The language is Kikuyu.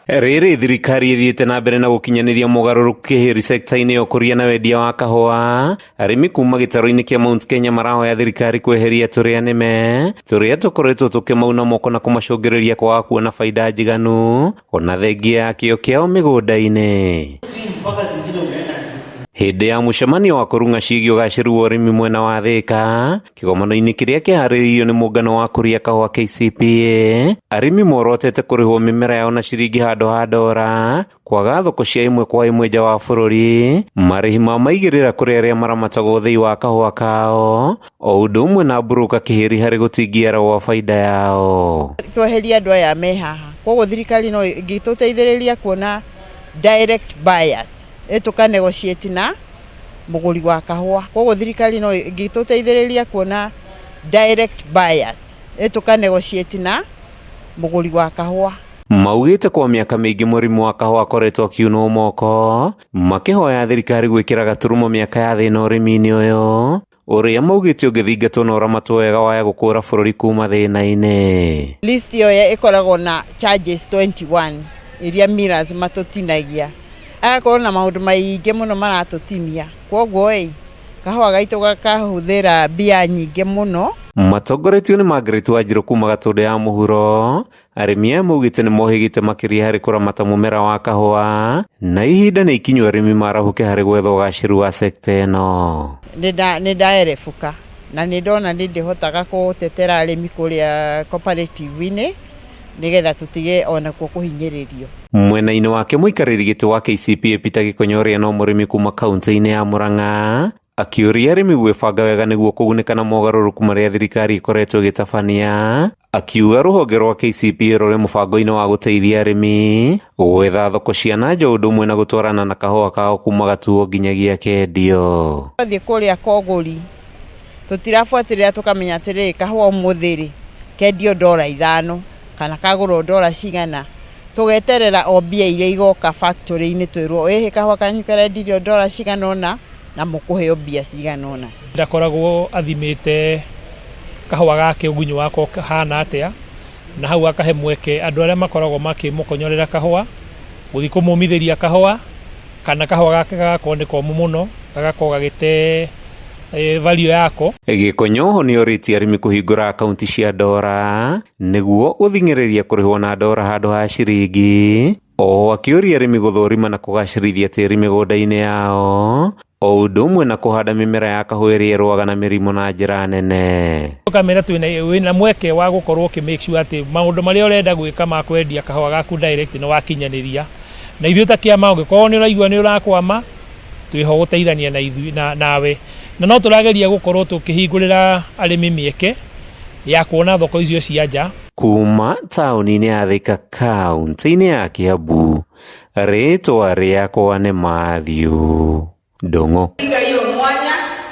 Rĩrĩ thirikari ĩthiĩte na mbere na gũkinyanĩria mogarũrũku kĩhĩri sekta-inĩ ya ũkũria na wendia wa kahũa, arĩmi kuma gĩtarũ-inĩ kĩa Mount Kenya marahoya thirikari kweheria tũrĩa nĩme tũrĩa tũkoretwo tũkĩmauna moko na kũmacũngĩrĩria kwaga kuona baida njiganu ona thengia ya kĩo kĩao mĩgũnda-inĩ. Hĩndĩ ya mũcemanio wa kũrung'a ciĩgiĩ ũgacĩru wa ũrĩmi mwena wa Thĩka, kĩgomano-inĩ kĩrĩa kĩharĩrĩirio nĩ mũngano wa kũria kahũa KCPA, arĩmi morotete kũrĩhwo mĩmera yao na ciringi handũ ha ndora, kwaga thoko cia ĩmwe kwa ĩmwe nja wa bũrũri, marĩhi ma maigĩrĩra kũrĩ arĩa maramataga ũthĩi wa kahũa kao, o ũndũ ũmwe na mburũka kĩhĩri harĩ gũtingiara gwa baida yao. Tweherie andũ aya me haha, koguo thirikari no ĩngĩtũteithĩrĩria kuona direct buyers, ĩtũka negotiate na mũgũri wa kahũa. Koguo thirikari no ĩngĩtũteithĩrĩria kuona direct buyers, ĩtũka negotiate na mũgũri wa kahũa. Maugĩte kwa mĩaka mĩingĩ mũrimũ wa kahũa akoretwo akiunwo moko, makĩhoya thirikari gwĩkĩra gaturumo mĩaka ya thĩna ũrĩmi-inĩ ũyũ, ũrĩa maugĩte ũngĩthingatwo na ũramatwo wega waya gũkũra bũrũri kuma thĩna-inĩ. List ĩyo ĩkoragwo na charges 21 iria millers matũtinagia, agakorwo na maũndũ maingĩ mũno maratũtinia, koguo ĩ kahũa gaitũ gakahũthĩra mbia nyingĩ mũno. Matongoretio nĩ Margaret Wanjirũ kuma Gatũndũ ya mũhuro, arĩmi aya maugĩte nĩ mohĩgĩte makĩria harĩ kũramata mũmera wa kahũa na ihinda nĩ ikinyu arĩmi marahũke harĩ gwetha ũgacĩru wa sekta ĩno. Nĩ ndaerebuka na nĩ ndona nĩ ndĩhotaga gũtetera arĩmi kũrĩa cooperative-inĩ nĩgetha tũtige onakuo kũhinyĩrĩrio. Mwena-inĩ wake mũikarĩri gĩtĩ wa KCPA Peter Gĩkonyo ũrĩa no mũrĩmi kuma kaunti-inĩ ya Murang'a akĩũria arĩmi gwĩbanga wega nĩguo kũgunĩka na mogarũrũku marĩa thirikari ĩkoretwo ĩgĩtabania, akiuga rũhonge rwa KCPA rũrĩ mũbango-inĩ wa gũteithia arĩmi gwetha thoko cia na nja ũndũ ũmwe na gũtwarana na kahũa kao kuma gatuo nginyagia kendio. Twathiĩ kũrĩa Kogũri tũtirabuatĩrĩra tũkamenya atĩrĩrĩ, kahũa ũmũthĩ rĩ kendio ndora 5 kana kagũrwo ndora cigana, tũgeterera o mbia iria igoka factory-inĩ twĩrwo ĩhĩ kahũa kanyu karendirio ndora cigana ũna na mũkũheo mbia cigana ũna. Ndakoragwo athimĩte kahũa gake ũgunyu wako hana atĩa, na hau akahe mweke andũ arĩa makoragwo makĩmũkonyorera kahũa gũthiĩ kũmũmithĩria kahũa, kana kahũa gake gagakorwo nĩ komũ mũno gagakorwo gagĩte value yako. Gĩkonyo oho nĩorĩtie arĩmi kũhingũra akaunti cia ndora nĩguo gũthing'ĩrĩria kũrĩhwo na ndora handũ ha ciringi, oho akĩũria arĩmi gũthũrima na kũgacĩrithia tĩri mĩgũnda-inĩ yao o ũndũ ũmwe na kũhanda mĩmera ya kahũa ĩrĩa ĩrũaga na mĩrimũ na njĩra nene. Ũkamera wĩna mweke wa gũkorwo ũkĩ make sure atĩ maũndũ marĩa ũrenda gwĩka ma kwendia kahũa gaku direct nĩ wakinyanĩria, na ithuĩ ta kĩama ũngĩkorwo nĩ ũraigua nĩ ũrakwama twĩho gũteithania na ithuĩ nawe, na no tũrageria gũkorwo tũkĩhingũrĩra arĩmi mĩeke ya kuona thoko icio cia nja. Kuma taũni-inĩ ya Thika kaunti-inĩ ya Kiambu, rĩtwa rĩakwa nĩ Matthew Ndung'u.